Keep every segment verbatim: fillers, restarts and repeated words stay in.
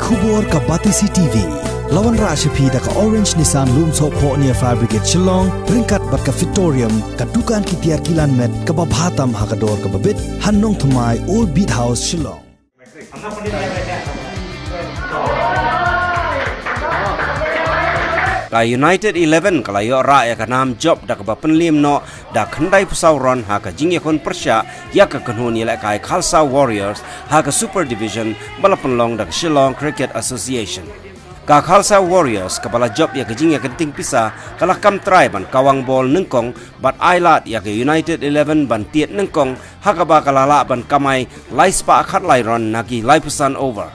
Khubor ka Batesi T V. La wanrah sha phi da ka Orange Nissan Lumsohphoh near Fire Brigade Shillong, ryngkat bad ka Fitorium, ka dukan ki tiar kilan met kaba bha tam ha ka dor kaba bit, ha Nongthymmai, Old Beat House, Shillong. Ka United Eleven ka la ïoh rah ïa ka nam jop da kaba pynliem noh da khyndai phew saw run ha ka jingïakhun pyrshah ïa ka kynhun ïalehkai Khalsa Warriors ha ka Super Division ba la pynlong da ka Shillong Cricket Association. Ka Khalsa Warriors kaba la jop ïa ka jingïakynting pisa ka la kam trai ban kawang bol nyngkong bad ai lad ïa ka United Eleven ban tied nyngkong ha kaba ka la lah ban kamai lai spah khatlai run na ki laiphew san over.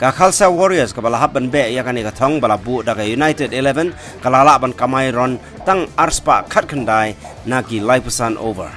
Ka Khalsa Warriors kaba la hap ban beh ïa kane ka thong ba la buh da ka United Eleven ka la lah ban kamai run tang ar spah khatkhyndai na ki laiphew san over.